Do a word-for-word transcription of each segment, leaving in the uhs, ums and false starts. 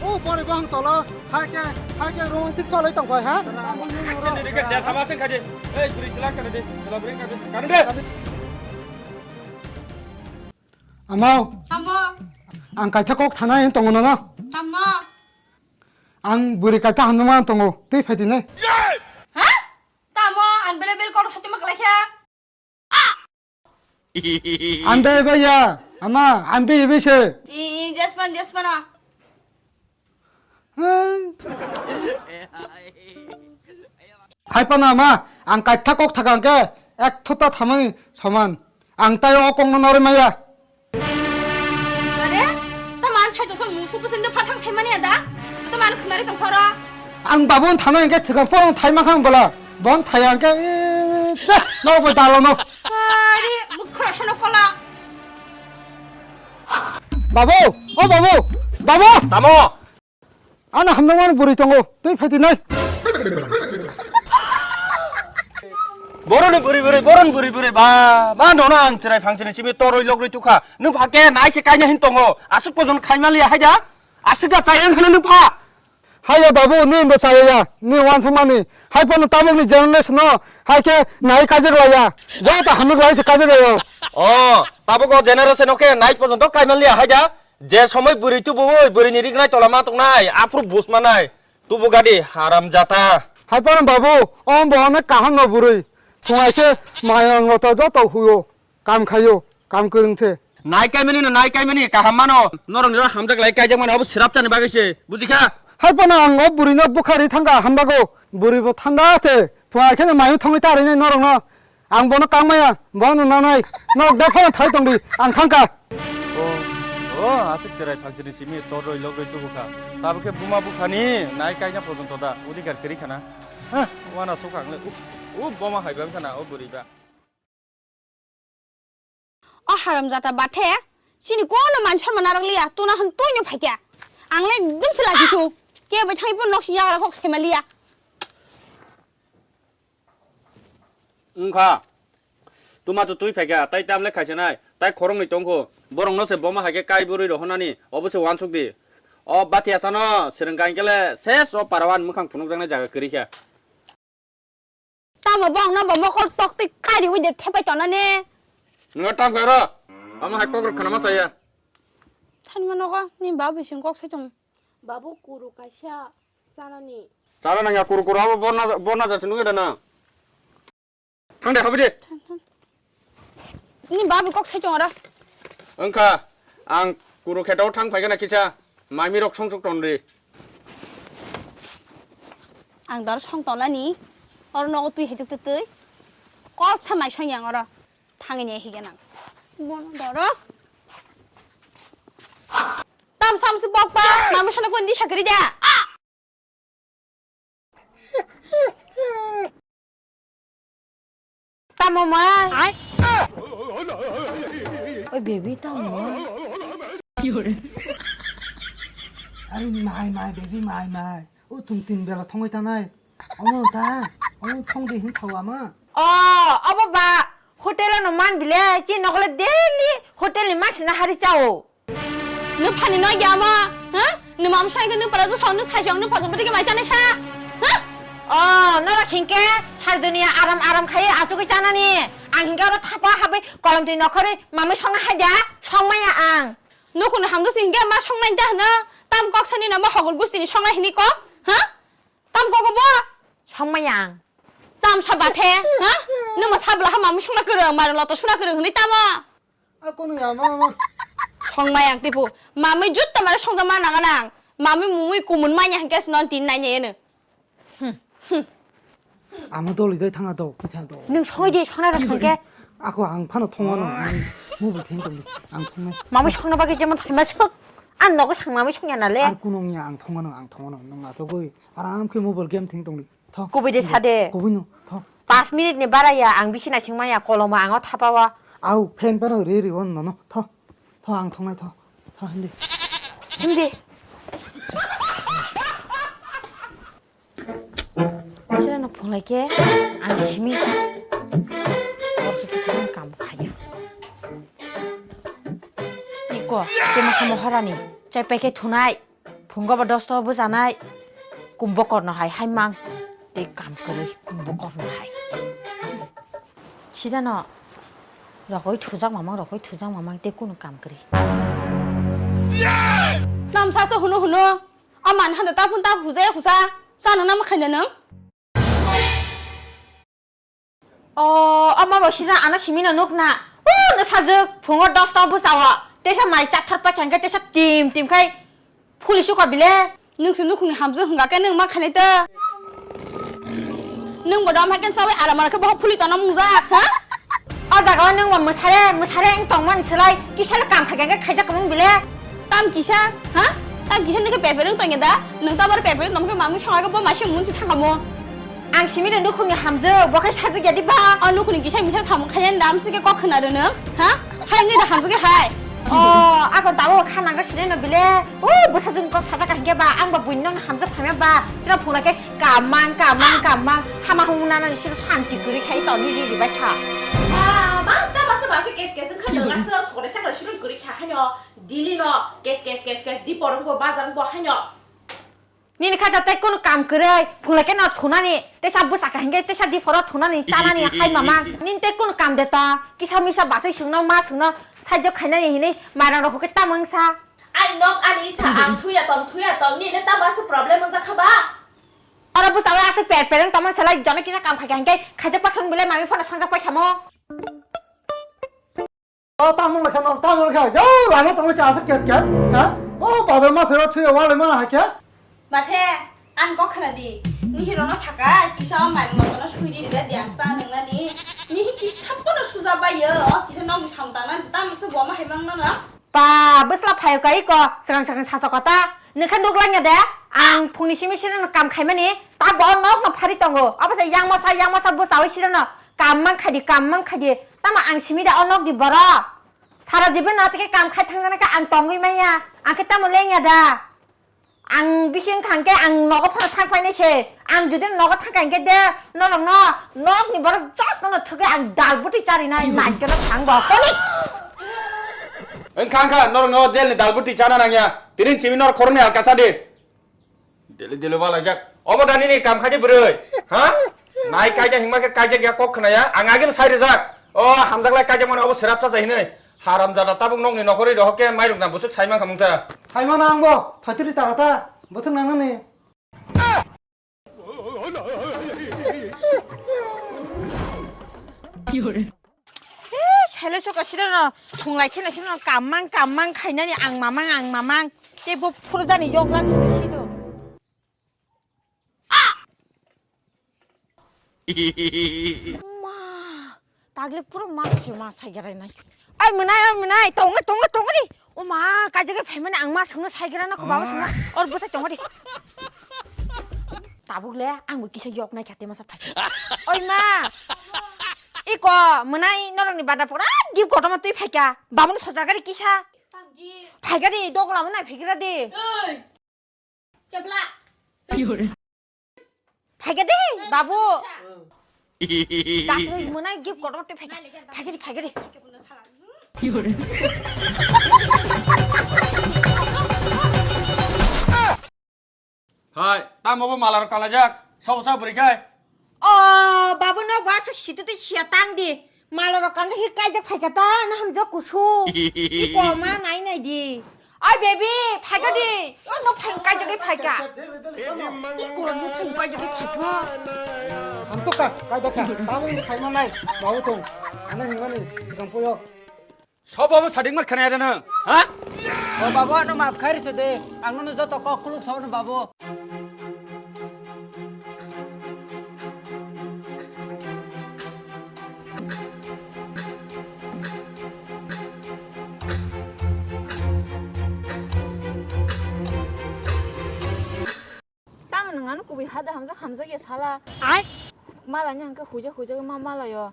O boni bohong tolo, hai khe, hai khe romantic cholai tong phai, ha? Chini rikhe je sama sing khaji. Ei, bwrwi chwla kana di, chwla bwrwi kana di. Kana di. Amo. Tamo. Ang kaitha kok thana hin tongo nono. Tamo. Ang bwrwi kaitha hamno man tongo. Twi phai tini. Ha? Tamo, ang bele bel kok thati ma kalai kha. Ambe baya, ama, ambe ibe se. I, i, Jaspan, Jaspan, ah. Hai pana ma, ang kaitha kok thakang ke, ek thota thamani soman. Ang tai o kong no nari maya. Are, ta man sai josong musu pusing de phathang sai mani ada. Ta man khnari tong soro. Ang babun thana engke thikang porong thai makhang bala. Bon thai angke, eh, cha, no bo dalo no. Ari, mukhra sono kola. Babu, o babu, babu. Tamo. Ano hamnangmani bwrwi tongo, twi phaidi nai. Boroni bwrwi bwrwi, boroni bwrwi bwrwi, ba, ba nono ang chwrai phang chini simi toroi logroi tukha. Nwng pha ke nai se kaina hin tongo. Aswk pojon khaima liya haida. Aswk da chai ang hano nwng pha. Haiya babu, nwng bo chaya ya. Ni wansukmani. Hai phano tabukni generation no hai khe nai kajak laya. Joto hamnuk lai se kajak layo. O, tabuk o generation no khe nai pojon to kaima liya haida. Je somoi bwrwi tubuwi bwrwini rik nai tola ma tongnai, aphuru bus manai. Tubu gadi haram jata. Hai phano babu, om bo onek kaham no bwrwi. Thungai khe mayang lota joto huyo, kam khayo, kam kwrwng se. Nai kaimani no nai kaimani kaham mano. Norok niro hamjak lai kaijak mano obo sirap chani bagwi se. Buji kha? Hai phano ang o bwrwi no bwkha ri thangka hambago. Bwrwi bo thangka the. Phungai khe no mayung thongwi ta rinai norok no. Ang bono kangmaya, bono nanai, nok da phano thai tongdi, ang thangka. O, o, aswk cherai phangsini simi torroi logroi tubukha. Tabukhe buma bukhani nai kaina pojonto da, udikar kwrwi khana. Ha, wana sokha ang le, u, u, boma hai bang khana, o bwrwi ba. O haramjata bathe, chini kono man sharma narak liya, tuna han tuinyo phaikya. Ang le ekdom se lachisu, ke bai thangwi pon nok sing yagra kok sema liya. Wngkha. Tuma tu twi phaikha, tai tamle khaisanai, tai khoroknwi tongkho. Borokno se boma hai khe kai bwrwi rohornani, obo se uansuk di. O bathia sano swrwng kain kele ses o parawan mwkhang phunukjaknai jaga kwrwi kha. Tamo bongno bo mokol toktwi kariui de thepai tonani. Nwng tam khe oro, omo hai kok rok khwnama saya. Thanima nogo, ni ba bising kok sai tong. Babu kuru kaisa chanani. Chana nangya kuru kuru abo borna, borna jasi nukya da na. Thang de, habi de. Ni babu kok sai chong ora. Wngkha, ang kuru kheto thang phaikha na kisa, mami rok song suk ton ri. Ang dor song tonani, oro nogo twi hejek twi twi. Kok sa mai song yang oro. Thangni hige nang. Bono doro. Tam sam si bok pa, mami sana kon di sakri da. Tamo mai. Oi baby tamo mai. Ari mai mai baby mai mai. O tung tin bela thongoi tanai. Omo ta, omo thong de hin thawa ma. O, obo ba, hotel ano man bile, chi nokole daily hotel ni man sina hari chao. Nung phani noi gya ma, ha? Nung mam sai nung para jo sa nung sai sa nung phajong pati ke mai chane sa, ha? O, nora khingke, sar dunia aram aram khai achu ke chana ni. Ang hingke oro thapa habai kolom twi nokhorwi mamai songna haja, songmaya ang. Nung khunu hamdo singke ma songnai da hna, tam kok sani nama hogol gusti ni songnai hini kok, ha? Tam kok bo? Songmaya ang. Tam sa bathe, ha? Numa sabla ha mamu songna kwrwng, mara loto suna kwrwng hwnwi tamo? A kono ya ma ma. Songmaya ang tipu. Mamui jutta mara songja ma nang nang. Mamui mumui kumun manya hingke non tin nai nai eno. Ama doli dai thanga do, ki thang do. Nung songoi de songna ra thangke. Ako ang phano thongo no. Mobile theng tong. Ang thongnai. Mamui songna bagwi jemon phaima sok. An nogo sang mamui songya na le. Ar kuno ya ang thongo no, ang thongo no. Nung atogoi. Aram khe mobile game theng tongdi. Tho. Kubui de sade. Kubui no. Tho. Pas minute ni baraya ang bisi naising maya kolomo ang o thapa o. Au fan para re re on no no. Tho. Tho ang thongnai tho. Tho hindi. Hindi. Sira no phunglai ke ang simi. Kisa kam khaya. Iko, kema samo harani. Chai packet thunai. Phungo bo dosto bwchanai, kumbo korno hai hai mang, tei kam kwrwi kumbo korno hai. Sidano rogwi thujak mamang, rogwi thujak mamang, tei kunu kam kwrwi. Tamsa se hunu hunu, a man handa ta phun ta hujaya khusa, sa nung nama khaina nung? O, omo bo sira ano simi no nuk na. O, no sajwk, phungo dosta bwsao. Tesa mai chathar pa khangke tesa tim tim khai phuli suka bile. Nung se nukhungni hamjwk hwnga khe nung ma khanai ta. Nung bo dom hai khe chawi aram aram khe boha phuli tona mungjak, ha? O jaga o nung bo mwsare, mwsare wng tongmani slai kisa le kam khai khangke khaijak mung bile. Tam kisa, ha? Tam kisa nung khe pepe wng tongya da? Nung tabar pepe wng tongkhe mamung songha khe bo maisi mun si thangamo. Ang simi de nukhungni hamjwk, bo khe sajwk ya di ba? O nukhungni kisa misa samung khaina dam se khe kok khna rwnw, ha? Hai ngi da hamjwk hai. O, ako dawo kha nang sini no bile. O, bwsa jwng kok sajak ka hingke ba, ang ba buino hamjwk phaima ba. Sira phungra khe kamang, kamang, kamang. Hama hung nana sira santi kwrwi khai to ni ri ri bai kha. Ba, ba, ta masa masa kes kes wng kha nang asa thokre sakra sira kwrwi kha haino. Dili no kes kes kes kes di porong bo bazar bo haino. Nini kha ta tei kono kam kwrwi, phunglai khe no thunani, tei sa bwsa kahingke tei sa diphoro thunani, chanani hai mamang. Nini tei kono kam de ta, kisa misa basai sungno, ma sungno, sajwk khainani hinwi mairang rok hokhe tamo wngsa. Ani nok ani icha, ang thuya tong, thuya tong, nini tamo asa problem wngjak kha ba? Oro bwsa bai aswk per per wng tongmani selai, jono kisa kam khai kahingke, khaijak paikha wng belai mami phano sangjak paikha mo. O, tamo lekha no, tamo lekha. Yo, lama tamo cha aswk ket ket. Ha? O, badar ma sero thuyo wale mana hakya. Mathe, an kok khna di. Nihi rono saka, kisa o mai moto no sui di de diang sa nang nani. Nihi kisa pono suja ba yo, kisa nong sam ta na jita musu goma hai mang na na. Pa, bwsla phayo kai ko, serang serang sacha kota. Nokha nuk langya de, ang phungni simi sirano kam khaimani, ta bo nok no phari tongo. Abo se yang masa, yang masa bwsa oi sirano kam mang khai di, kam mang khai di. Tamo ang simi da o nok di borok. Sara jiben no tike kam khai thang jana khe ang tongwi maya. Ang khe tamo lengya da. Ang bising thang khe ang nogo phano thang phainai se. Ang jodi nogo thang kha hingke de norok no nok ni borok jotto no thwgwi ang dal bwtwi charinai nai khe no thang bo. Toli. Wng kha wng kha norok no jail ni dal bwtwi chana nangya. Tini simi norok khoroknwi alka sa di. Dili dili walaijak. Obo da nini kam khaidi bwrwi? Ha? Nai kaijak hingma khe kaijak ya kok khna ya. Ang agini sai rijak. O hamjak lai kaijak mani obo swrapsa jai hinwi. Haramjada tabuk nokni nokhorwi rohok khe mairok na bwswk sai mankha mungta. Sai mano ang bo. Thaitri ta ta. Bwswk nangnani. Eh, sele soka sirano thunglai kheno sirano kammang kammang khainani ang mamang ang mamang. Tei bo phurjani yoklang sini sido. Ma, tagle puro ma si ma saigerai nai. Ai mwnai, ai mwnai, tongo, tongo, tongo di. O ma, kaijagwi phaimani ang ma sungno saigra na ko baba sungno. Or bwsai tongo di. Tabuk le ang bo kisa yok nai khate masa phai. Oi ma. Iko mwnai norokni bada pora gift kotorma twi phaika. Babuni sojagari kisa. Phaika di dogla mwnai phaikra di. Chapla. Phaikra di babu. Dakri mwnai gift kotorma twi phaika. Phaikra di, phaikra di. Hai, tamo bo mala rok kalajak. Sobo sa bwrwi khai. O, babu no ba su situ tu sia tang di. Mala rok kanjak hi kaijak phaika ta na hamjak kusu. Iko ma nai nai di. Ai baby, phaika di. O no phai kaijak hi phaika. Iko no phai kaijak hi phaika. Hamto ka, kaijak ka. Tamo ni khai ma nai. Babu tong. Ana hingmani, sikang poyo. Sobo bo sading mar khanaya da nang, ha? O babu, ano maaf khai ri se de. Ang nono joto kok kuluk sao no babu. Tamo nwng ano kubui hada hamjak hamjak ya sala. Ai. Mala ni hwnkhe huijak huijak ma mala yo.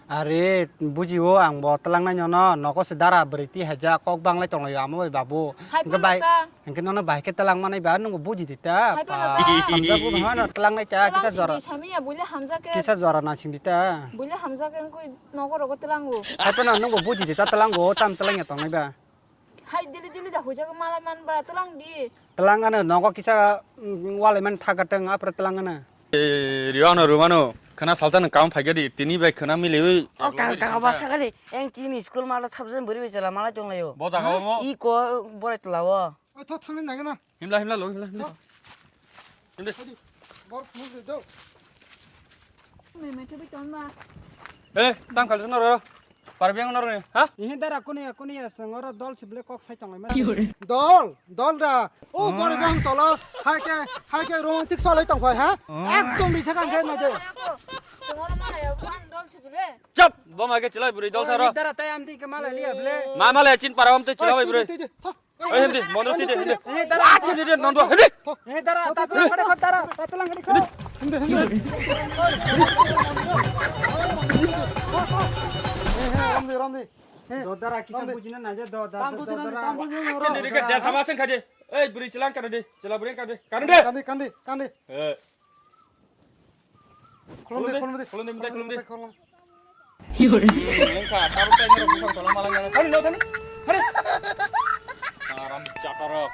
Are, bujio ang bo twlangnai nono, nogo se dara bwrwi twi haijak, kok banglai tonglaio amo bai babu. Hai hwnkhe phano bai, ta. Hwnkhe nono bai khe twlang manai ba, nwngbo buji di ta. Hai phano ta. Hamjak bo hano twlangnai ta, kisa jora. Sami ya buile hamjak khe. Kisa jora nangsing di ta. Buile hamjak khe wngkhe nogo rogo twlango. Hai phano nwngbo buji di ta twlango, tam twlangya tongnai ba. Hai dili dili da huijago malai manba twlang di. Twlang ano nogo kisa, mm, walai man thagateng apra twlang ano. Eh, Riwano, Rumano, khana salsa nang kaam phaigadi, tini bai khana miliwi. O kang kang ba sagadi, eng chini school mala sabjen buri bai chela mala tonglayo. Bo jaga mo? I ko borai twlawo. Oi, tho, thangwi nai gana. Himla, himla, lo, himla, himla. Himla. Hadi, bor phunuk de do. Meme, thabi ton ma. Eh, tang khal sano ro. Parbiang nor ni, ha? Ihin dara kuni ya, kuni ya, sengoro dol sible kok sai tonglai ma. Dol, dol da. O bor bang tolo, hai ke, hai ke romantic solai tong phai, ha? Ekdom bisa kan khe na je. Tongoro ma ya, an dol sible. Chap, bo ma ke chilai buri dol saro. Dara tai am di ke mala liya ble. Ma mala chin para am te chilai buri. Tui, tui, tui, tui. Tho. Eh, hindi, monro tide, hindi. Eh, dara. Wah, sini dia, nondo, hindi. Eh, dara, ta tulang kade kho, dara, ta tulang kade kho. Hindi, hindi. Eh, eh, ramdi, ramdi. Eh, do dara, kisa ramdi. Bujina na je, do, da, tam do, bujina, do, tam dara. Bujina, sini ro. Rike, jasa masing kade. Eh, buri chilang kade, chila buri kade. Kade. Kandi, kandi, kandi. Eh. Khulum de, khulum de. Khulum de, khulum de, khulum de. Wngkha, tabuk tai norok buphang tola malai nang. Thani, no, thani. Thani. Haram jatarok.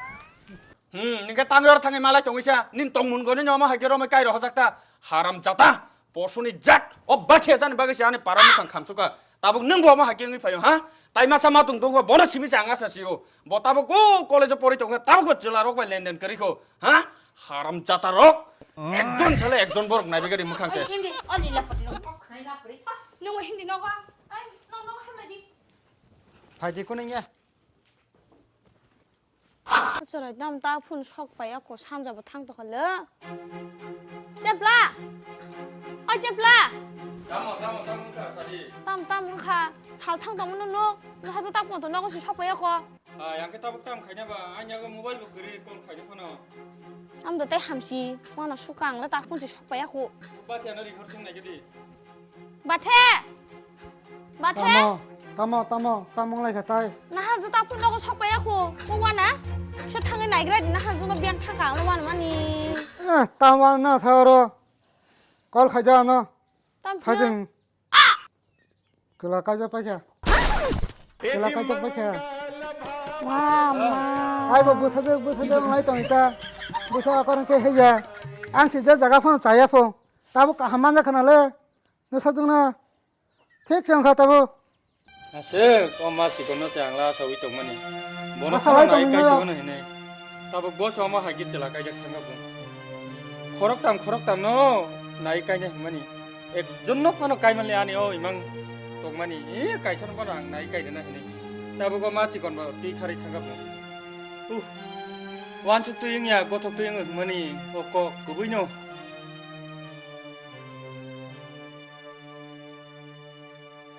Hmm, ningke tangwi oro thangwi malai tongwi sa. Nin tongmun goni nyomo hai khe romwi kairo hojak ta. Haram jata. Posuni jat. O bathia sani bagwi se ani para mukhang khamsuka. Tabuk nwng bo omo hai khe wngwi phaio, ha? Tai masa ma tong tongo, bono simi se ang asa sio. Bo tabuk o college o porwi tongkha, tabuk o chwla rok bai lenden kwrwi kho, ha? Haram jata rok. Ekjon sale ekjon borok naibe gari mukhang se. Oi, hindi, o lila paglo, o khwnai lapri. Nwng hindi nogo, ai, nwng nogo hamlai di. Phaidi kuning ya. Chwrai tam ta phun sok pai ako sanja bo thang tokha le. Chepla! Oi Chepla! Tamo, tamo, tamo wngkha, sadi. Tam, tam wngkha. Sal thang tongmano no. No haja tak pon to nogo si sok pai ako. Ah, yang ke tabuk tam khaina ba, ang yago mobile bo kwrwi call khaina phano. Am do tai hamsi. Wana suka ang le tak pon si sok pai ako. Ba thiano ri khor sung nai gedi. Bathe! Bathe! Tamo, tamo, tamo, tamo wng lai kha tai. Nahan juta phun nogo sok pai ya kho. Ko wana? Kisa thangwi naigra di nahan juno biang thangka ang wan mani. Eh, tamo na tha oro. Call khaija ano. Tam phia. Thajeng. Kela kaija paikha. Kela kaija paikha. Mama. Ai bo bwsa de, bwsa de wng lai tong ita. Bwsa akor ke heya. Ang si je jaga phone chaya phone. Tabo kaham manja khana le. Nwsajwkno thik se wngkha tabuk. Aswk, o ma chikonno se ang la saui tongmani. Bono asa lai phano nai tongmani kaisa no. Bono hinwi. Tabuk bo se omo hai khe chwla kaijak thangkha bung. Khoroktam khoroktam no nai kaina hinmani. Ekjon no phano kaimanle ani o imang tongmani. E kaisa no phano ang nai kairina hinwi. Tabuk o ma chikon bo twi kharwi thangkha bung. Uff. Wansuk twi wngya, gothok twi wngwi hinmani o kok kubui no.